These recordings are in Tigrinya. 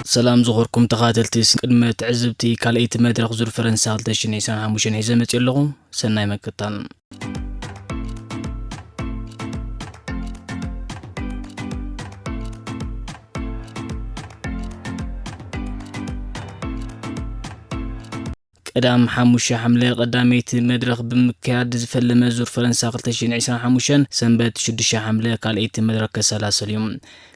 ሰላም ዝኾርኩም ተኻተልቲ፣ ቅድመ ትዕዝብቲ ካልኣይቲ መድረኽ ዙር ፈረንሳ ክልተ ሽሕን ዕስራን ሓሙሽተን ሒዘ መፅእ ኣለኹ። ሰናይ መክታል። ቀዳም ሓሙሽተ ሓምለ ቀዳመይቲ መድረኽ ብምክያድ ዝፈለመ ዙር ፈረንሳ ክልተ ሽሕን ዕስራን ሓሙሽተን ሰንበት ሽዱሽተ ሓምለ ካልኣይቲ መድረኽ ከሰላሰል እዩ።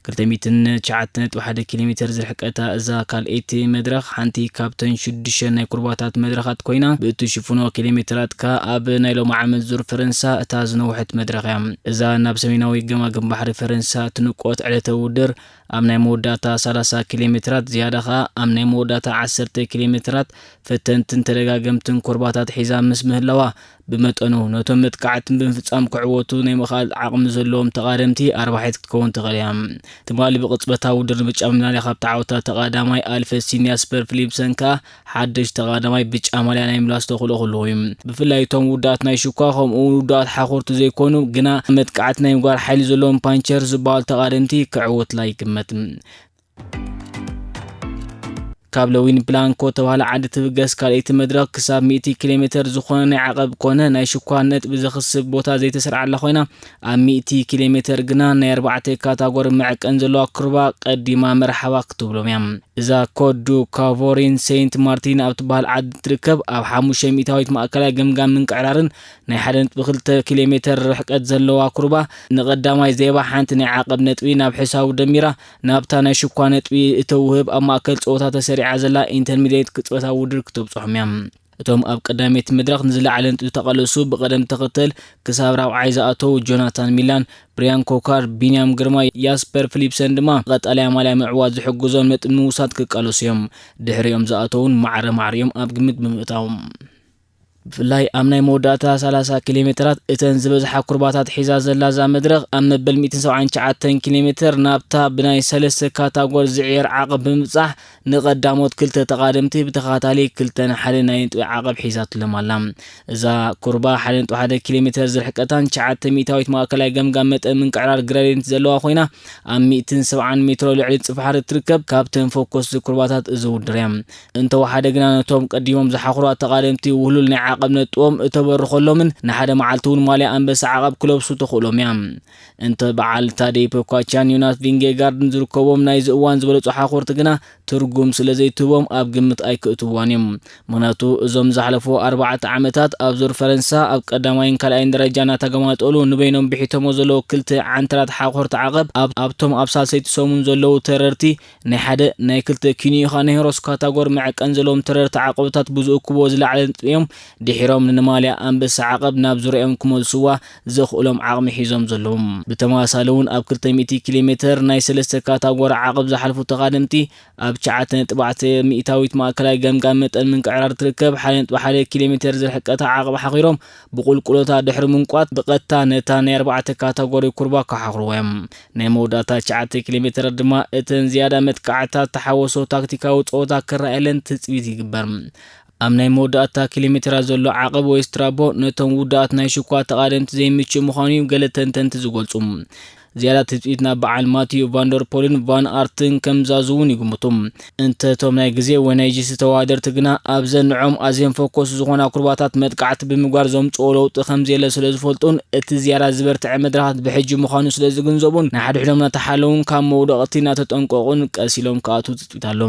ክልተ ሚእትን ትሽዓተ ነጥቢ ሓደ ኪሎ ሜትር ዝርሕቀታ እዛ ካልኣይቲ መድረኽ ሓንቲ ካብተን ሽዱሽተ ናይ ኩርባታት መድረኻት ኮይና፣ ብእትሽፍኖ ኪሎ ሜትራት ከኣ ኣብ ናይ ሎሚ ዓመት ዙር ፈረንሳ እታ ዝነውሐት መድረኽ እያ። እዛ ናብ ሰሜናዊ ገማግም ባሕሪ ፈረንሳ ትንቆት ዕለተ ውድድር ኣብ ናይ መወዳእታ ሰላሳ ኪሎ ሜትራት ዝያዳ ከኣ ኣብ ናይ መወዳእታ ዓሰርተ ኪሎ ሜትራት ፈተንትን ተደጋገምትን ኮርባታት ሒዛ ምስ ምህላዋ፣ ብመጠኑ ነቶም መጥቃዕትን ብምፍጻም ክዕወቱ ናይ ምኽኣል ዓቕሚ ዘለዎም ተቓደምቲ ኣርባሒት ክትከውን ትኽእል እያ። ትማሊ ብቕጽበታዊ ውድድር ብጫ መዳልያ ካብ ተዓወታ ተቓዳማይ ኣልፈሲን ያስፐር ፊሊፕሰን ከኣ ሓድሽ ተቓዳማይ ብጫ ማልያ ናይ ምላስ ተኽእሎ ክህልዎ እዩ። ብፍላይ እቶም ውዳት ናይ ሽኳ ከምኡ እውን ውዳት ሓኾርቲ ዘይኮኑ ግና መጥቃዕቲ ናይ ምግባር ሓይሊ ዘለዎም ፓንቸር ዝበሃሉ ተቓደምቲ ክዕወትላ ይግመት። ካብ ለዊን ብላንኮ ተባህለ ዓዲ ትብገስ ካልኣይቲ መድረኽ ክሳብ ሚእቲ ኪሎ ሜትር ዝኾነ ናይ ዓቐብ ኮነ ናይ ሽኳ ነጥቢ ዘኽስብ ቦታ ዘይተሰርዓላ ኮይና፣ ኣብ ሚእቲ ኪሎ ሜትር ግና ናይ ኣርባዕተ ካታጎሪ መዐቀን ዘለዋ ኩርባ ቀዲማ መርሓባ ክትብሎም እያ። እዛ ኮድ ዱ ካቮሪን ሴንት ማርቲን ኣብ ትበሃል ዓዲ ትርከብ። ኣብ ሓሙሽተ ሚእታዊት ማእከላይ ገምጋም ምንቅዕራርን ናይ ሓደ ነጥቢ ክልተ ኪሎ ሜትር ርሕቀት ዘለዋ ኩርባ ንቐዳማይ ዜባ ሓንቲ ናይ ዓቐብ ነጥቢ ናብ ሕሳቡ ደሚራ ናብታ ናይ ሽኳ ነጥቢ እተውህብ ኣብ ማእከል ጸወታ ተሰሪዓ ዘላ ኢንተርሚድየት ቅጽበታዊ ውድድር ክተብጽሖም እያ። እቶም ኣብ ቀዳመይቲ መድረኽ ንዝለዓለ ነጥቢ ተቐለሱ ብቐደም ተኸተል ክሳብ ራብዓይ ዝኣተዉ ጆናታን ሚላን፣ ብሪያን ኮካር፣ ቢንያም ግርማ፣ ያስፐር ፊሊፕሰን ድማ ቀጠልያ ማልያ ምዕዋት ዝሕግዞም ነጥቢ ንምውሳድ ክቃለሱ እዮም። ድሕሪኦም ዝኣተዉን ማዕረ ማዕሪኦም ኣብ ግምት ብምእታው። ብፍላይ ኣብ ናይ መወዳእታ ሰላሳ ኪሎ ሜትራት እተን ዝበዝሓ ኩርባታት ሒዛ ዘላ እዛ መድረኽ ኣብ መበል ሚእትን ሰብዓን ትሽዓተን ኪሎ ሜትር ናብታ ብናይ ሰለስተ ካታጎር ዝዕየር ዓቐብ ብምብጻሕ ንቐዳሞት ክልተ ተቓደምቲ ብተኸታታሊ ክልተ ንሓደ ናይ ነጥቢ ዓቐብ ሒዛትሎም ኣላ። እዛ ኩርባ ሓደ ነጥቢ ሓደ ኪሎ ሜትር ዝርሕቀታን ትሽዓተ ሚእታዊት ማእከላይ ገምጋም መጠን ምንቅዕራር ግራዲየንት ዘለዋ ኮይና ኣብ ሚእትን ሰብዓን ሜትሮ ልዕሊ ጽፍሓር እትርከብ ካብተን ፈኮስቲ ኩርባታት እዚ ውድድር እያ። እንተወሓደ ግና ነቶም ቀዲሞም ዝሓኽሩ ተቓደምቲ ውህሉል ናይ ዓቐብ ነጥቦም እተበርኸሎምን ንሓደ መዓልቲ እውን ማልያ ኣንበሳ ዓቐብ ክለብሱ ተኽእሎም እያ። እንተ በዓል ታደይ ፖኳቻን ዮናስ ቪንጌጋርድን ዝርከቦም ናይዚ እዋን ዝበለጹ ሓኾርቲ ግና ትርጉም ስለ ዘይትህቦም ኣብ ግምት ኣይክእትዋን እዮም። ምኽንያቱ እዞም ዝሓለፉ ኣርባዕተ ዓመታት ኣብ ዙር ፈረንሳ ኣብ ቀዳማይን ካልኣይን ደረጃ እናተገማጠሉ ንበይኖም ብሒቶሞ ዘለዉ ክልተ ዓንተራት ሓኾርቲ ዓቐብ ኣብ ኣብቶም ኣብ ሳልሰይቲ ሰሙን ዘለዉ ተረርቲ ናይ ሓደ ናይ ክልተ ኪንዮኻ ናይ ሄሮስ ካታጎር መዐቀን ዘለዎም ተረርቲ ዓቐብታት ብዝእክብዎ ዝለዓለ ነጥቢ እዮም ድሒሮም ንማልያ ኣንበሳ ዓቐብ ናብ ዙርያኦም ክመልስዋ ዘኽእሎም ዓቕሚ ሒዞም ዘለዉ። ብተመሳሳሊ እውን ኣብ ክልተ ሚእቲ ኪሎ ሜትር ናይ ሰለስተ ካታጎሪ ዓቐብ ዝሓልፉ ተቓደምቲ ኣብ ትሽዓተ ነጥቢ ኣርባዕተ ሚእታዊት ማእከላይ ገምጋም መጠን ምንቅዕራር ትርከብ ሓደ ነጥቢ ሓደ ኪሎ ሜትር ዝርሕቀታ ዓቐብ ሓኺሮም ብቁልቁለታ ድሕሪ ምንቋት ብቐጥታ ነታ ናይ ኣርባዕተ ካታጎሪ ኩርባ ክሓኽርዎ እዮም። ናይ መወዳእታ ትሽዓተ ኪሎ ሜትር ድማ እተን ዝያዳ መጥቃዕታት ተሓወሶ ታክቲካዊ ጸወታ ክረኣየለን ትጽቢት ይግበር። ኣብ ናይ መወዳእታ ኪሎ ሜትራት ዘሎ ዓቐብ ወይ ስትራቦ ነቶም ውዱኣት ናይ ሽኳ ተቓደምቲ ዘይምችእ ምዃኑ እዩ ገለ ተንተንቲ ዝገልጹ። ዝያዳ ትጽቢት ናብ በዓል ማቲዩ ቫንደርፖልን ቫን ኣርትን ከም ዛዝውን ይግምቱ። እንተ እቶም ናይ ግዜ ወይ ናይ ጂሲ ተወዳደርቲ ግና ኣብዘን ንዖም ኣዝየን ፈኮስ ዝኾና ኩርባታት መጥቃዕቲ ብምግባር ዘምጽኦ ለውጢ ከም ዘየለ ስለ ዝፈልጡን እቲ ዝያዳ ዝበርትዐ መድረኻት ብሕጂ ምዃኑ ስለ ዝግንዘቡን ንሓድሕዶም እናተሓለዉን ካብ መውደቕቲ እናተጠንቀቑን ቀስ ኢሎም ክኣትዉ ትጽቢት ኣሎ።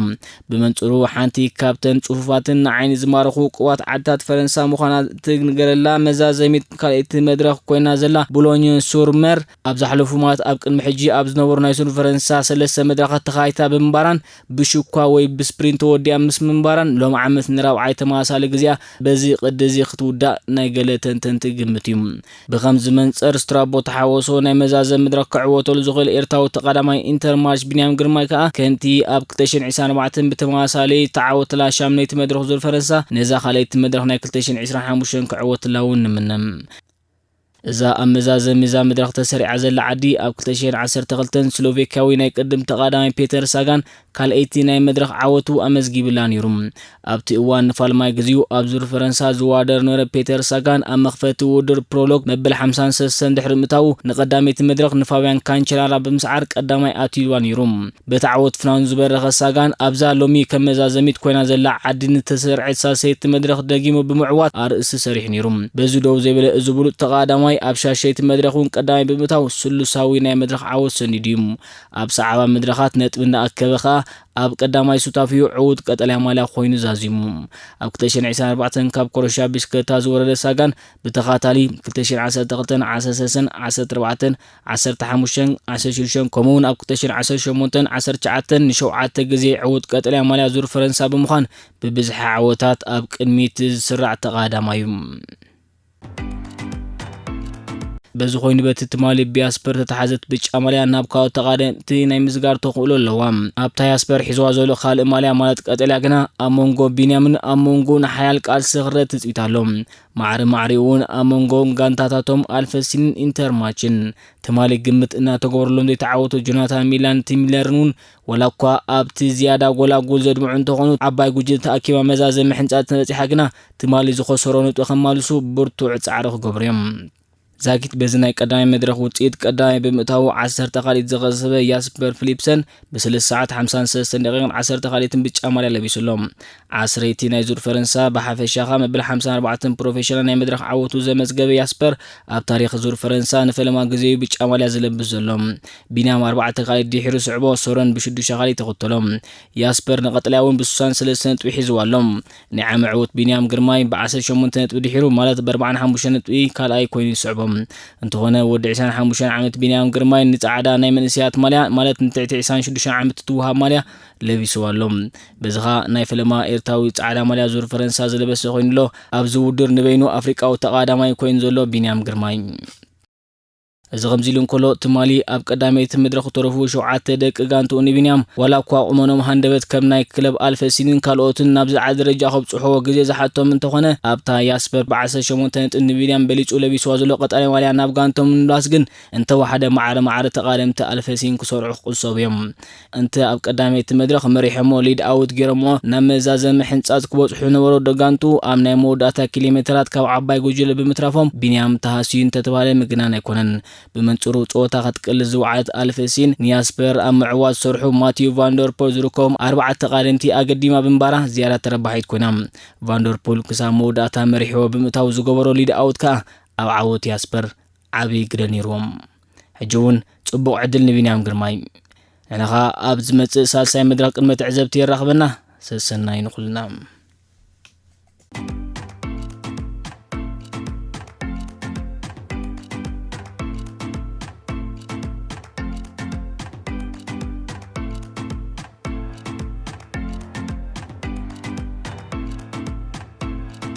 ብመንጽሩ ሓንቲ ካብተን ጽፉፋትን ንዓይኒ ዝማርኹ ውቁባት ዓድታት ፈረንሳ ምዃና ትንገረላ መዛዘሚት ካልኣይቲ መድረኽ ኮይና ዘላ ቡሎኝ ሱር መር ኣብ ዝሓለፉ ማለት ኣብ ቅድሚ ሕጂ ኣብ ዝነበሩ ናይ ሱር ፈረንሳ ሰለስተ መድረኻት ተኻይታ ብምንባራን ብሽኳ ወይ ብስፕሪንት ተወዲኣ ምስ ምንባራን ሎም ዓመት ንራብዓይ ተመሳሳሊ ግዜኣ በዚ ቅዲ እዚ ክትውዳእ ናይ ገለ ተንተንቲ ግምት እዩ። ብኸምዚ መንጸር ስትራቦ ተሓወሶ ናይ መዛዘም መድረኽ ክዕወተሉ ዝኽእል ኤርትራዊ ተቐዳማይ ኢንተርማርሽ ቢንያም ግርማይ ከኣ ከምቲ ኣብ ክልተ ሽሕን ዕስራን ኣርባዕተን ብተመሳሳሊ ተዓወተላ ሻምነይቲ መድረኽ ዙር ፈረንሳ ነዛ ካልኣይቲ መድረኽ ናይ ክልተ ሽሕን ዕስራን ሓሙሽተን ክዕወትላ እውን ንምነ። እዛ ኣብ መዛዘሚ እዛ መድረኽ ተሰሪዓ ዘላ ዓዲ ኣብ ክልተ ሽሕን ዓሰርተ ክልተን ስሎቬክያዊ ናይ ቅድም ተቓዳማይ ፔተር ሳጋን ካልኣይቲ ናይ መድረኽ ዓወቱ ኣመዝጊብላ ነይሩ። ኣብቲ እዋን ንፋልማይ ግዚኡ ኣብ ዙር ፈረንሳ ዝዋደር ነበረ ፔተር ሳጋን ኣብ መኽፈቲ ውድድር ፕሮሎግ መበል ሓምሳን ሰለስተን ድሕሪ ምእታዉ ንቐዳመይቲ መድረኽ ንፋብያን ካንቸራራ ብምስዓር ቀዳማይ ኣትዩዋ ነይሩ። በቲ ዓወት ፍናኑ ዝበረኸ ሳጋን ኣብዛ ሎሚ ከም መዛዘሚት ኮይና ዘላ ዓዲ ንተሰርዐት ሳልሰይቲ መድረኽ ደጊሙ ብምዕዋት ኣርእስቲ ሰሪሑ ነይሩ። በዚ ደው ዘይበለ እዚ ብሉጽ ተቓዳማይ ኣብ ሻሸይቲ መድረኽ እውን ቀዳማይ ብምእታው ስሉሳዊ ናይ መድረኽ ዓወት ሰኒዱ እዩ። ኣብ ሰዓባ መድረኻት ነጥቢ እንዳኣከበ ኸኣ ኣብ ቀዳማይ ሱታፊኡ ዕዉት ቀጠልያ ማልያ ኮይኑ ዛዚሙ። ኣብ ክልተ ሽሕን ዕስራን ኣርባዕተን ካብ ኮረሻ ብሽክለታ ዝወረደ ሳጋን ብተኻታሊ ክልተ ሽሕን ዓሰርተ ክልተን ዓሰርተ ሰለስተን ዓሰርተ ኣርባዕተን ዓሰርተ ሓሙሽተን ዓሰርተ ሽዱሽተን ከምኡ እውን ኣብ ክልተ ሽሕን ዓሰርተ ሸሞንተን ዓሰርተ ትሽዓተን ንሸውዓተ ግዜ ዕዉት ቀጠልያ ማልያ ዙር ፈረንሳ ብምዃን ብብዝሒ ዓወታት ኣብ ቅድሚት ዝስራዕ ተቓዳማይ እዩ። በዚ ኮይኑ በቲ ትማሊ ብያስፐር ተተሓዘት ብጫ ማልያ ናብ ካልኦት ተቓደምቲ ናይ ምዝጋር ተኽእሎ ኣለዋ። ኣብታ ያስፐር ሒዝዋ ዘሎ ካልእ ማልያ ማለት ቀጠልያ ግና ኣብ መንጎ ቢንያምን ኣብ መንጎ ንሓያል ቃልሲ ክረአ ትጽቢት ኣሎ። ማዕረ ማዕሪኡ እውን ኣብ መንጎ ጋንታታቶም ኣልፈሲንን ኢንተርማችን ትማሊ ግምት እናተገበረሎም ዘይተዓወቱ ጆናታን ሚላን ቲም ሚለርን እውን ዋላ እኳ ኣብቲ ዝያዳ ጎላጉል ዘድምዑ እንተኾኑ ዓባይ ጉጅለ ተኣኪባ መዛዘሚ ሕንጻ ተበጺሓ ግና ትማሊ ዝኸሰሮ ነጥቢ ከማልሱ ብርቱዕ ጻዕሪ ክገብሩ እዮም። ዛጊት በዚ ናይ ቀዳማይ መድረኽ ውጽኢት ቀዳማይ ብምእታዉ ዓሰርተ ካልኢት ዝኸሰበ ያስፐር ፊሊፕሰን ብስልስተ ሰዓት ሓምሳን ሰለስተን ደቂቕን ዓሰርተ ካልኢትን ብጫ ማልያ ለቢሱ ኣሎ። ዓስረይቲ ናይ ዙር ፈረንሳ ብሓፈሻ ከኣ መበል ሓምሳን ኣርባዕተን ፕሮፌሽናል ናይ መድረኽ ዓወቱ ዘመዝገበ ያስፐር ኣብ ታሪኽ ዙር ፈረንሳ ንፈለማ ግዜኡ ብጫ ማልያ ዝለብስ ዘሎ። ቢንያም ኣርባዕተ ካልኢት ድሒሩ ዝስዕቦ ሶረን ብሽዱሽተ ካልኢት ይኽተሎ። ያስፐር ንቐጠልያ እውን ብስሳን ሰለስተን ነጥቢ ሒዝዋ ኣሎ። ናይ ዓሚ ዕዉት ቢንያም ግርማይ ብዓሰርተ ሸሞንተ ነጥቢ ድሒሩ ማለት ብኣርባዓን ሓሙሽተን ነጥቢ ካልኣይ ኮይኑ ይስዕቦ። እንተኾነ ወዲ ዕስራን ሓሙሽተን ዓመት ቢንያም ግርማይ ንጻዕዳ ናይ መንእሰያት ማልያ ማለት ንትሕቲ ዕስራን ሽዱሽተን ዓመት እትወሃብ ማልያ ለቢስዋ ኣሎ። በዚ ኸኣ ናይ ፈለማ ኤርትራዊ ጻዕዳ ማልያ ዙር ፈረንሳ ዝለበሰ ኮይኑ ኣሎ። ኣብዚ ውድድር ንበይኑ ኣፍሪቃዊ ተቓዳማይ ኮይኑ ዘሎ ቢንያም ግርማይ። እዚ ከምዚ ኢሉ እንከሎ ትማሊ ኣብ ቀዳመይቲ መድረኽ ተረፉ ሸውዓተ ደቂ ጋንትኡ ንቢንያም ዋላ እኳ ቁመኖም ሃንደበት ከም ናይ ክለብ ኣልፈሲንን ካልኦትን ናብ ዝለዓለ ደረጃ ከብጽሕዎ ግዜ ዝሓቶም እንተኾነ ኣብታ ያስፐር ብዓሰርተ ሸሞንተ ነጥቢ ንቢንያም በሊጹ ለቢስዋ ዘሎ ቀጠልያ ማልያ ናብ ጋንቶም ንምምላስ ግን እንተወሓደ ማዕረ ማዕረ ተቓደምቲ ኣልፈሲን ክሰርዑ ክቕሰቡ እዮም። እንተ ኣብ ቀዳመይቲ መድረኽ መሪሖሞ ሊድ ኣውት ገይሮሞ ናብ መዛዘሚ ሕንጻት ክበጽሑ ነበሩ ደጋንቱ ኣብ ናይ መወዳእታ ኪሎ ሜትራት ካብ ዓባይ ጉጅለ ብምትራፎም ቢንያም ተሃስዩ እንተተባህለ ምግናን ኣይኮነን። ብመንጽሩ ጸወታ ክትቅልስ ዝወዓለት ኣልፈሲን ንያስፐር ኣብ ምዕዋት ዝሰርሑ ማቲዩ ቫንደርፖል ዝርከቦም ኣርባዕተ ተቓደምቲ ኣገዲማ ብምንባራ ዝያዳ ተረባሒት ኮይና። ቫንደርፖል ክሳብ መወዳእታ መሪሕዎ ብምእታው ዝገበሮ ሊድ ኣውት ከኣ ኣብ ዓወት ያስፐር ዓቢ ግደ ነይርዎም። ሕጂ እውን ጽቡቕ ዕድል ንቢንያም ግርማይ። ንሕና ኸኣ ኣብ ዝመጽእ ሳልሳይ መድረኽ ቅድመ ተዕዘብቲ የራኽበና። ሰሰናይ ንኹልና።